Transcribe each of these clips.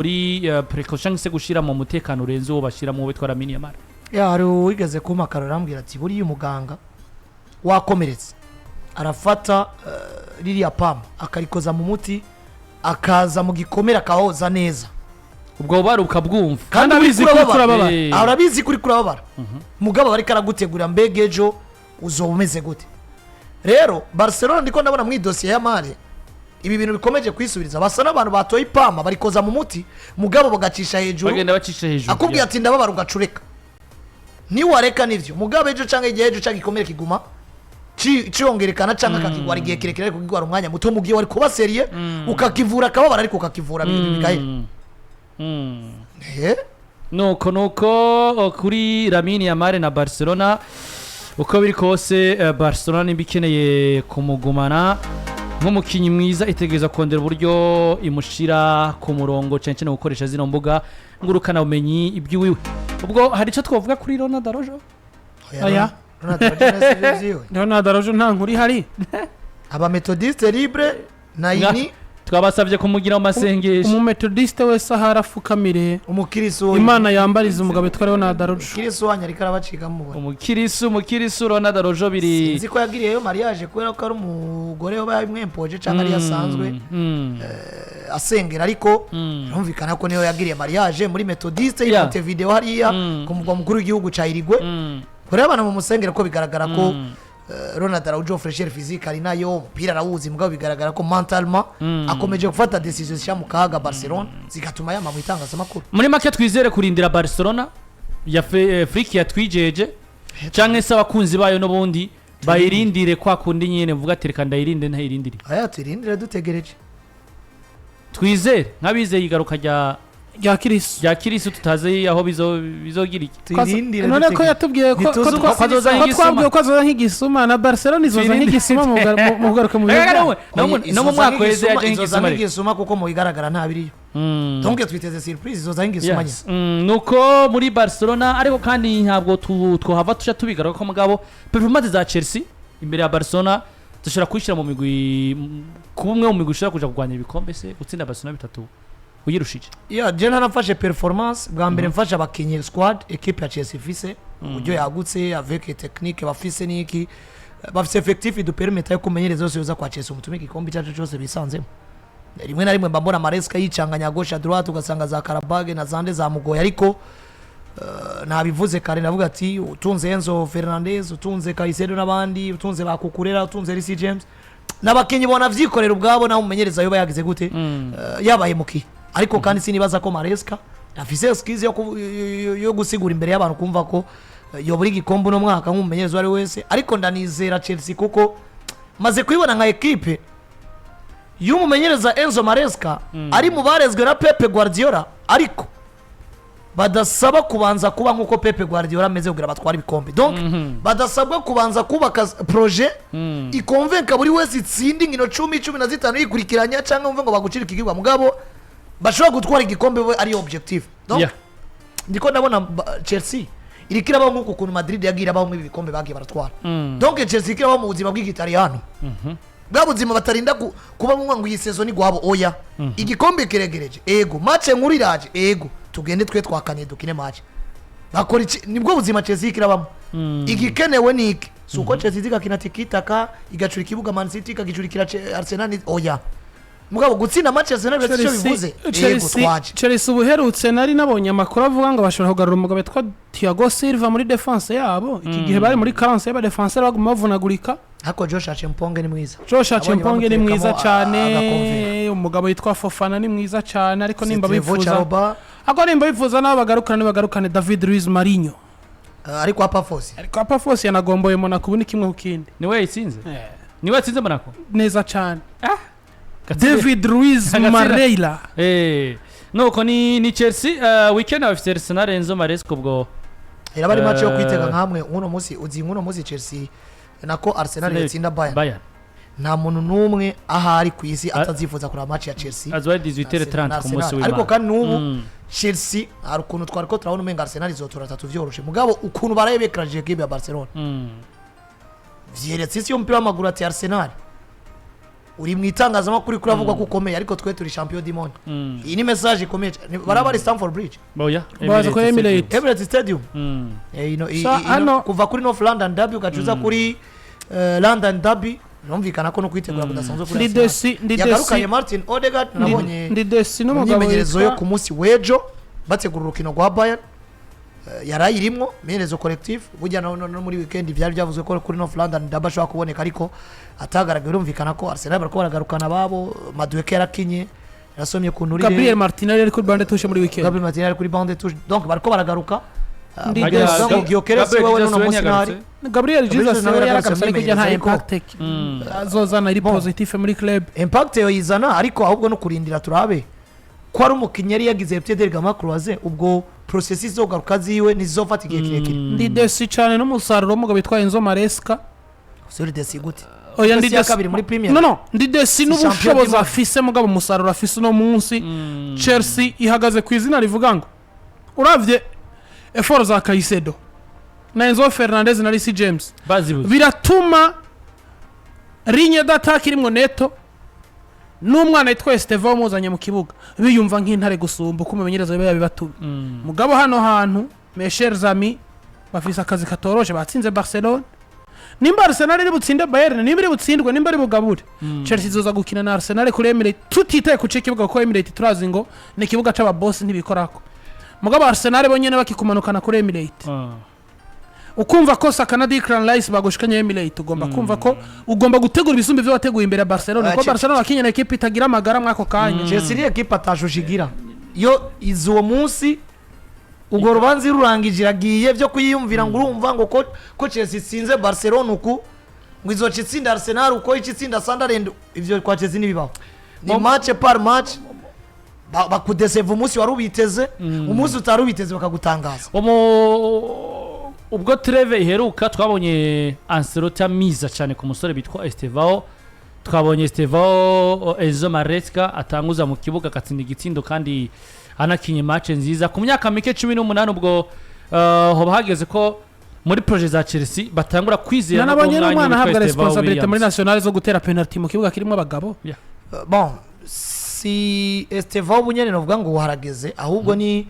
Muri précaution se gushira mu mutekano urenze uwo bashira mu witwa Lamine Yamal. Ya, hari uwigeze kumpa akarori, arambwira ati: "Buriya umuganga wakomeretse arafata ririya pamba akarikoza mu muti, akaza mu gikomere akahoza neza." Ubwo bari ukabwumva. Kandi abizi uriko ko urababara. urababara. Arabizi ko uriko urababara, mugabo ariko aragutegura mbega ejo uzoba umeze gute. Rero Barcelona, ndiko ndabona mu idosiye ya Yamal ibi bintu bikomeje kwisubiriza, basa n'abantu batoye ipamba barikoza mu muti, mugabo bagacisha hejuru. Bagenda bacisha hejuru. Akubwiye ati: "Ndababara," ugacureka, niwareka nivyo, mugabo ejo canke igihe ejo canke igikomere kiguma congerekana canke akakigwara igihe kirekire, ariko kigwara umwanya muto mu gihe wari kuba sérieux ukakivura akababara, ariko ukakivura ibintu bigahera. Nuko kuri Lamine Yamal na Barcelona, uko biri kose, Barcelona nimba ikeneye kumugumana nk'umukinnyi mwiza, itegereza kongera uburyo imushira ku murongo, cyane cyane gukoresha zino mbuga ngurukana bumenyi iby'iwiwe. Ubwo hari icyo twavuga kuri Ronald Araujo? Oya. Ronald Araujo neza ivyo vyiwe. Leonard Araujo nta nkuru ihari. Abametodiste libre na ini. Twabasabye kumugira mu masengesho. Umumetodiste wese ahari afukamire. Umukirisu. Imana yambariza umugabo witwa Leonard Araujo. Umukirisu wanyu ariko arabacika mubona. Umukirisu Ronald Araujo biri Sinzi ko yagiriyeyo mariage kubera ko ari umugore we yabimwempoje cyangwa ari asanzwe asengera, ariko birumvikana ko niyo yagiriye mariage muri metodiste y'i Montevideo hariya ku mugwa mukuru w'igihugu ca Uruguay. Kure abana mu musengero, ko bigaragara ko Ronald Araujo fraîcheur physique ari nayo, umupira arawuzi, mugabo bigaragara ko mentalement akomeje gufata décision zishyira mu kaga Barcelona, zigatuma yama mu itangazamakuru. Muri make, twizere kurindira Barcelona ya Flick yatwijeje, canke se abakunzi bayo n'ubundi bayirindire kwa kundi nyene mvuga ati: "Reka ndayirinde ntayirindire." Aya, turindire dutegereje. Twizere nk'abizeye igaruka rya rya Kirisitu. Rya Kirisitu, tutazi aho bizogira iki. Tuyirindire None ko dutegereje. yatubwiye ko Ntituzi uko azoza ko nk'igisuma. Twabwiye ko azoza nk'igisuma, na Barcelona izoza Tuyirindire. nk'igisuma mu kugaruka mu bihe Reka byabo. no mu mwaka uheze yaje Izoza nk'igisuma reka. nk'igisuma, kuko mu bigaragara nta biriyo. Donc twiteze surprise, izoza nk'igisuma nyine. Yes. Nuko muri Barcelona, ariko kandi ntabwo twohava tuca tubigaruka ko, mugabo performance za Chelsea imbere ya Barcelona zishobora kuyishyira mu migwi, kuba umwe mu migwi ushobora kuja kurwanya ibikombe, se gutsinda Barcelona bitatu uyirushije. Ya, je ntanafashe performance bwa mbere, mfashe abakinyi, squad équipe ya Chelsea ifise, uburyo yagutse avec technique bafise niki bafise, effectif idupermeta yo kumenyereza yose yoza kwa Chelsea umutume igikombe cyacu cyose bisanzemo. Rimwe na rimwe mba mbona Maresca yicanganya gauche à droite, ugasanga za Qarabag na zande zamugoye, ariko nabivuze kare, navuga ati utunze Enzo Fernandez, utunze Caicedo n'abandi, utunze ba Cucurella, utunze Reece James n'abakinyi bona vyikorera ubwabo, naho umumenyereza yoba yagize gute, yabahemukiye. Ariko kandi sinibaza ko Maresca afise excuse yo gusigura imbere y'abantu kumva ko yobura igikombe uno mwaka nk'umumenyereza uwo ari we wese. Ariko ndanizera Chelsea kuko maze kuyibona nka ekipe y'umumenyereza Enzo Maresca, ari mu barezwe na Pep Guardiola, ariko badasaba kubanza kuba nk'uko Pep Guardiola ameze kugira batware ibikombe. Donc badasabwa kubanza kubaka projet ikonvenka buri wese, itsinde inkino 10, 15 yikurikiranya, cyangwa wumve ngo bagucire ikigirwa, mugabo bashobora gutwara igikombe we ari objectif. Donc ndiko ndabona Chelsea iriko irabaho nk'uku ukuntu Madrid yagiye irabaho muri ibi bikombe bagiye baratwara. Donc Chelsea iriko irabaho mu buzima bw'igitaliyano, bwa buzima batarinda kuba mumwe ngo iyi saison ni gwabo. Oya, igikombe kiregereje, ego, match nkuru iraje, ego, tugende twe twakaniye dukine match bakora iki. Nibwo buzima Chelsea iriko irabamo. Igikenewe ni iki? Si uko Chelsea igakina tikitaka igacura ikibuga Man City, ikagicurikira Arsenal, oya, mugabo gutsinda match Arsenal birafite icyo bivuze. Yego. Twaje. Chelsea ubuherutse nari nabonye amakuru avuga ngo bashobora kugarura umugabo witwa Thiago Silva muri defense yabo. Iki gihe bari muri carence y'abadefenseur baguma bavunagurika. Ariko Josh Acheampong ni mwiza. Josh Abonye Acheampong ni mwiza bamuterekamo cyane. Agakonvera. Umugabo witwa Fofana ni mwiza cyane, ariko nimba Trevoh bifuza Chalobah. ariko nimba bifuza nabo bagarukane, bagarukane David Luiz Marinho. Ariko apa Fosi. Ariko apa Fosi yanagomboye Monaco, ubu ni kimwe ku kindi. Niwe yatsinze, niwe yatsinze Monaco. Neza cyane, David Luiz Agatsinda. Mareira. Nuko ni Chelsea, weekend bafite Arsenal, Enzo Maresca ubwo. Iraba ari match yo kwitega nkamwe uno munsi, uzi nk'uno munsi Chelsea nako Arsenal yatsinda Bayern, Bayern nta muntu n'umwe ahari ku isi atazifuza kureba match ya Chelsea azoba ari 18h30 na ku munsi Arsenal. w'Imana. Ariko kandi n'ubu Chelsea hari ukuntu twari ko turabona umenga Arsenal izotora atatu vyoroshe, mugabo ukuntu baraye bekaraje equipe ya Barcelona vyeretse isi y'umupira w'amaguru ati Arsenal Uri mu itangazamakuru kuri avuga ko ukomeye, ariko twe turi champion du monde. Iyi ni message ikomeye cyane. Baraba ari Stamford Bridge? Oya. Baza kuri Emirates. Emirates Stadium. Kuva kuri North London Derby ugacuza kuri London Derby, birumvikana ko no kwitegura kudasanzwe kuri Ndi Arsenal. déçu, ndi Yagarukanye déçu. Martin Odegaard, nabonye Ndi déçu mu n'umugabo myimenyerezo yo witwa ku munsi w'ejo bategura urukino rwa Bayern. Yarayirimwo imyimenyerezo collective. Burya no muri weekend byari byavuzwe ko kuri North London Derby ashobora kuboneka, ariko atagaragaye. Birumvikana ko Arsenal bariko baragarukana ababo. Madueke yarakinye, yarasomye ku nturire. Gabriel Martinelli ari kuri banc de touche muri weekend. Gabriel Martinelli ari kuri banc de touche, donc bariko baragaruka. Ndi Bagira déçu. ngo Gyökeres wewe n'uno munsi ntahari. Gabriel Gabriel Jesus Jesus nawe nawe yaragarutse yaragarutse, ariko ijya nta ariko- impact azozana iri positif muri club. Impact yoyizana, ariko ahubwo no kurindira turabe ko ari umukinnyi yari yagize rupture ligament croisé, ubwo processus zo kugaruka ziwe ntizizofata igihe kirekire. Ndi déçu cyane n'umusaruro w'umugabo witwa Enzo Maresca. Suri déçu gute? Oya, ndi Déçu ya déçu kabiri muri Premier. No, ndi déçu champion du n'ubushobozi monde. afise, mugabo umusaruro afise uno munsi. Chelsea ihagaze ku izina rivuga ngo uravye effort za Caicedo na Enzo Fernandez na Reece James, bazibuze. biratuma ligne d'attaque irimwo Neto n'umwana yitwa Estevao umuzanye mu kibuga biyumva nk'intare gusumba uko umumenyereza biba yabibatumye. Mugabo hano hantu, mes chers amis, bafise akazi katoroshe. Batsinze Barcelone. Nimba Arsenal iri butsinde Bayern, nimba iri butsindwe, nimba iri bugabure, Chelsea izoza gukina na Arsenal kuri Emirates, tutitaye ku kibuga, kuko Emirates turazi ngo ni ikibuga c'ababosi, ntibikorako. Mugabo Arsenal bo nyene bakikumanukana kuri Emirates, ukumva ko Saka na Declan Rice bagushikanye Emirates, ugomba kumva ko ugomba gutegura ibisumba ivyo wateguye imbere ya Barcelona, kuko Barcelona bakinye na ekipe itagira amagara mwako kanya. Chelsea ni ekipe atashusha igira iyo izi uwo munsi, urwo rubanza irurangije iragiye. Byo kuyiyumvira ngo urumva ngo ko Chelsea itsinze Barcelona uku, ngo izoca itsinda Arsenal uko, ica itsinda Sunderland, ivyo kwa Chelsea ntibibaho. Ni match par match. Bakudeseva umunsi wari ubiteze, umunsi utari ubiteze bakagutangaza. Ubwo trêve iheruka twabonye Ancelotti amiza cyane ku musore bitwa Estevao. Twabonye Estevao, Enzo Maresca atanguza mu kibuga, agatsinda igitsindo kandi anakinye match nziza ku myaka mike 18. Ubwo hoba hageze ko muri projet za Chelsea batangura kwizera no Nanabonye guha umwanya n'umwana witwa ahabwa Estevao responsabilité muri Williams. nationale zo gutera penalty mu kibuga kirimo abagabo. Bon, si Estevao bunyene novuga ngo harageze, ahubwo ni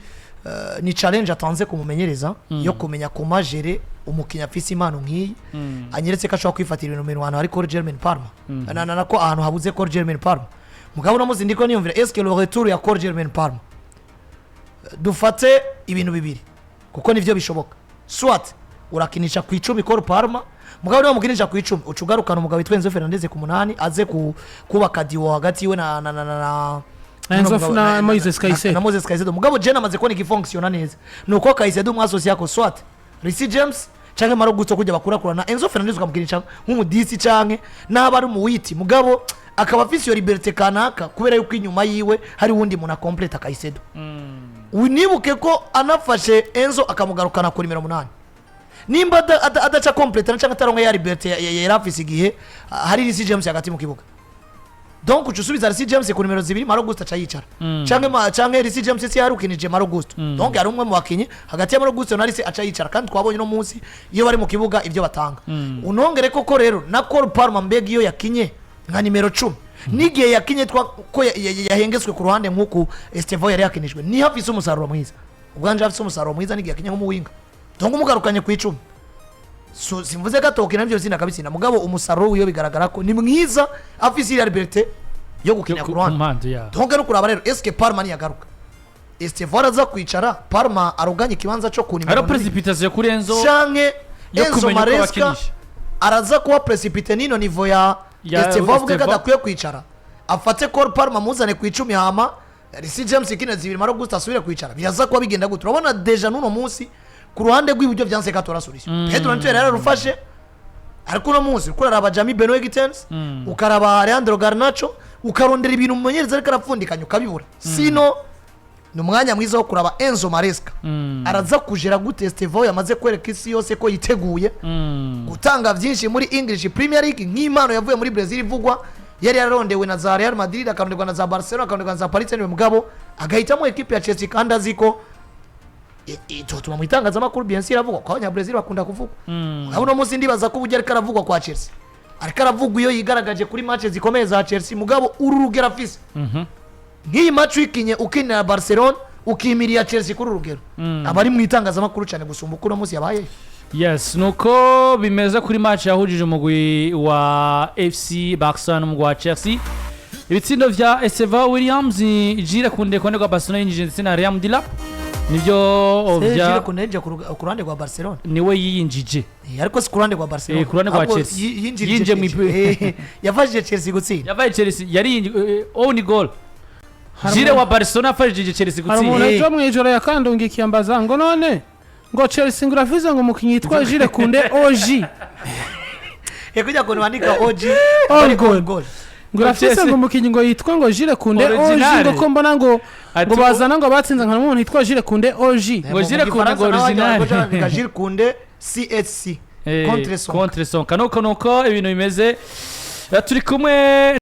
challenge atanze kumumenyereza yo kumenya kumajere umukinnyi afise impano nk'iyi. Anyeretse ko ashobora kwifatira ibintu mu hantu hari Cole Jermaine Palmer, na ko ahantu habuze Cole Jermaine Palmer. Mugabo uno munsi ndiko niyumvira, est-ce que le retour ya Cole Jermaine Palmer, dufate ibintu bibiri kuko nivyo bishoboka: soit urakinisha ku 10 Cole Palmer, mugabo niba mukinisha ku 10 uca ugarukana umugabo witwa Enzo Fernandez ku 8, aze kubaka duo hagati yiwe na Enzo n'uno mugabo- na Moises Caicedo. Na Moses Caicedo. Mugabo je namaze kubona igifonctiona neza nuko Caicedo mwasosiye ako soit Reece James canke Malo Gusto, kujya bakurakurana. Enzo Fernandez ukamukinisha nk'umudisi canke n'aba ari umuwiti, mugabo akaba afise iyo liberté kanaka kubera yuko inyuma yiwe hari wundi muntu acompleta Caicedo. Unibuke ko anafashe Enzo akamugarukana ku nimero 8, nimba adaca completa cyangwa ataronka ya liberté yari afise igihe hari Reece James hagati mu kibuga. Donc uca usubiza Reece James ku nimero 2, Malo Gusto aca yicara, canke Reece James si yarukinije Malo Gusto. Donc hari umwe mu bakinyi hagati ya Malo Gusto na Reece aca yicara, kandi twabonye no munsi iyo bari mu kibuga ibyo batanga. Unongere koko rero na Cole Palmer, mbega iyo yakinye nka nimero 10 n'igihe yakinye twa ko yahengeswe ku ruhande nk'uku Estevao yari yakinijwe, niho afise umusaruro mwiza. Ubwanje afise umusaruro mwiza n'igihe yakinye nk'umuwinga. Donc umugarukanye ku 10, so simvuze ko atokina nivyo bitsinda akabitsinda, mugabo umusaruro wiyo bigaragara ko ni mwiza afise iriya liberté yo gukina ku ku ruhande. Mpande ya Donc no kuraba rero, eske Palmer niyagaruka Estevao araza kwicara, Palmer aruganye ikibanza cyo ku nimero Hariho précipitation kuri Enzo canke yo Enzo kumenya uko Maresca bakinisha. araza kuba précipité nino niveau ya Ya Estevao, avuge ko Estevao. adakwiye kwicara, afate Cole Palmer amuzane ku 10, hama Reece James ikine 2, Malo Gusto asubire kwicara. Biraza kuba bigenda gute? Urabona déjà n'uno munsi ku ruhande rw'iburyo byanse katora solution. Pedro Neto yari yararufashe, ariko uno munsi uriko uraraba Jamie Benoit Gittens, ukaraba Alejandro Garnacho, ukarondera ibintu umumenyereza ariko arapfundikanya ukabibura. Sino ni umwanya mwiza wo kuraba Enzo Maresca araza kujera gute Estevao yamaze kwereka isi yose ko yiteguye gutanga byinshi muri English Premier League, nk'impano yavuye muri Brazil ivugwa, yari yarondewe na za Real Madrid, akaronderwa na za Barcelona, akaronderwa na za Paris Saint-Germain, mugabo agahitamo ekipe ya Chelsea, kandi azi ko itotuma mu itangazamakuru bien sûr aravugwa ko abanya Brazil bakunda kuvugwa. Mugabo uno munsi ndibaza ko uburyo ariko aravugwa kwa Chelsea Ariko aravugwa iyo yigaragaje kuri match zikomeye za Chelsea, mugabo uru rugero afise, nk'iyi match uyikinye ukinira Barcelona, ukimiriya Chelsea kuri uru rugero, aba ari mu itangazamakuru cyane gusumba uko uno munsi yabaye. Yes, nuko bimeze kuri match yahujije umugwi wa FC Barcelona n'umugwi wa Chelsea. Ibitsindo vya Estevao Williams, Jules Koundé ku ruhande rwa Barcelona yinjije, ndetse na Liam Delap nivyo vya Jules Koundé yinjiye ku ruhande rwa Barcelona. Niwe yiyinjije. Ariko si ku ruhande rwa Barcelona. Eh, ku ruhande rwa Ahubwo Chelsea. yinjirije Yinjiye mu Chelsea. Yafashije Chelsea gutsinda. Yavaye Chelsea yari own goal. Hari Jules wa Barcelona afashije Chelsea Hari umuntu gutsinda. ejo mu ijoro yakandungikiye ambaza ngo none ngo Chelsea ngo uravuze ngo umukinnyi yitwa Jules Koundé OG. Kujya kuntu bandika OG Own bari goal. own goal. Ngo urafise Chelsea. ngo umukinnyi ngo yitwa ngo Jules Koundé OG, Original. ngo ko mbona ngo Ati ngo bazana ngo batsinze nka umuntu yitwa Jules Koundé OG. Ngo Mu Jules Koundé Gifaransa ngo naho wagira ngo original. bandika Jules Koundé CSC, contre son. Contre son. Nuko ibintu bimeze. Turi kumwe.